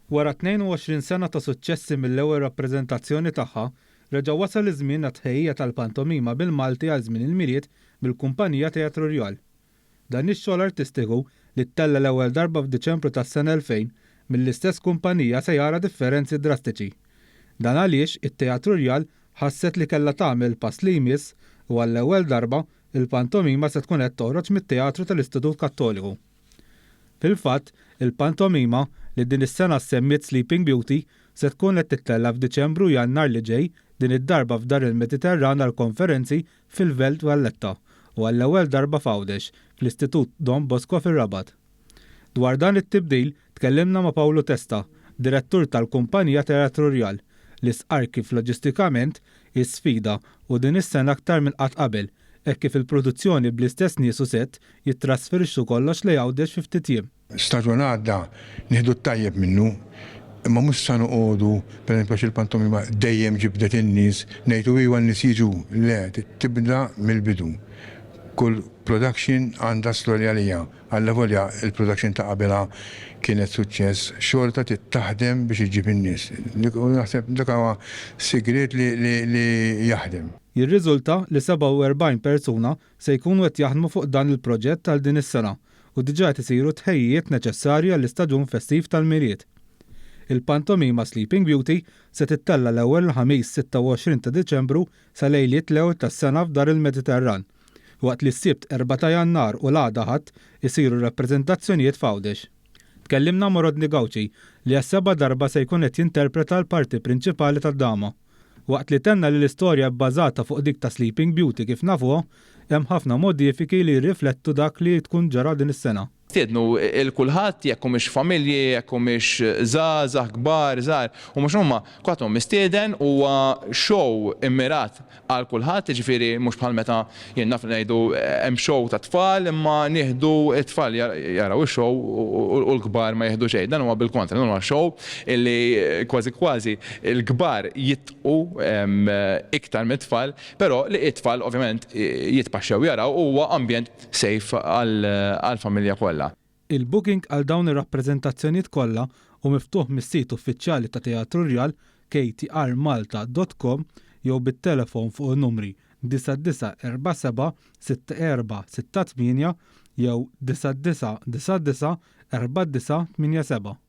Wara 22 sena ta' suċċessi mill-ewwel rappreżentazzjoni tagħha, reġa' wasal iż-żmien għat-tħejjija tal-pantomima bil-Malti għal żmien il-Milied mill-Kumpanija Teatru Rjal. Dan ix-xogħol artistiku, li ttella' l-ewwel darba f'Diċembru tas-sena 2000, mill-istess kumpanija se jara differenzi drastiċi. Dan għaliex it-Teatru Rjal ħasset li kellha tagħmel il-pass li jmiss u għall-ewwel darba, il-pantomima se tkun qed toħroġ mit-Teatru tal-Istitut Kattoliku. Fil-fatt, il-pantomima, li din is-sena ssemmiet Sleeping Beauty, se tkun qed tittella' f'Diċembru u Jannar li ġej, din id-darba f'Dar il-Mediterran għall-Konferenzi fil-Belt Valletta u għall-ewwel darba f'Għawdex, fl-Istitut Don Bosco fir-Rabat. Dwar dan it-tibdil, tkellimna ma' Pawlu Testa, Direttur tal-Kumpanija Teatru Rjal, li stqarr kif loġistikament hi sfida u din is-sena aktar minn qatt qabel, hekk kif il-produzzjoni bl-istess nies u sett jittrasferixxu kollox lejn Għawdex fi ftit jiem. Staġun għadda nieħdu t-tajjeb minnu, imma mhux sa noqogħdu, pereżempju għax il-pantomima dejjem ġibdet in-nies, ngħidu iwa n-nies jiġu, le, trid tibda mill-bidu. Kull production għandha storja għaliha, allavolja l-production ta' qabilha kienet suċċess, xorta trid taħdem biex iġġib in-nies. U naħseb dak huwa sigriet li jaħdem. Jirriżulta li 47 persuna se jkunu qed jaħdmu fuq dan il-proġett għal din is-sena u diġà qed isiru t-tħejjijiet neċessarji għall-istaġun festiv tal-Milied. Il-pantomima Sleeping Beauty se tittella' l-ewwel il-Ħamis 26 ta' Diċembru sa lejliet l-Ewwel tas-Sena f'Dar il-Mediterran, waqt li s-Sibt 4 ta' Jannar u l-għada Ħadd isiru rappreżentazzjonijiet f'Għawdex. Tkellimna ma' Rodney Gauci li għas-seba' darba se jkun qed jinterpreta l-parti prinċipali tad-dama. Waqt li tenna li l-istorja bbażata fuq dik ta' Sleeping Beauty kif nafuha, hemm ħafna modifiki li jirriflettu dak li tkun ġara din is-sena. Stiednu 'l kulħadd, jekk humiex familji, jekk humiex żgħażagħ, kbar, żgħar, huma x'huma, kulħadd huwa mistieden, huwa show immirat għal kulħadd, jiġifieri mhux bħal meta jien naf ngħidu hemm show tat-tfal imma nieħdu t-tfal jaraw ix-show u l-kbar ma jieħdu xejn. Dan huwa bil-kontra, dan huwa show illi kważi kważi l-kbar jitqu iktar mit-tfal, però li t-tfal ovvjament jitpaxxew jaraw u huwa ambjent safe għall-familja kollha. Il-booking għal dawn ir-rappreżentazzjonijiet kollha hu miftuħ mis-sit uffiċjali ta' Teatru Rjal ktrmalta dot com jew bit-telefon fuq in-numri 9947 6468 jew 9999 4987.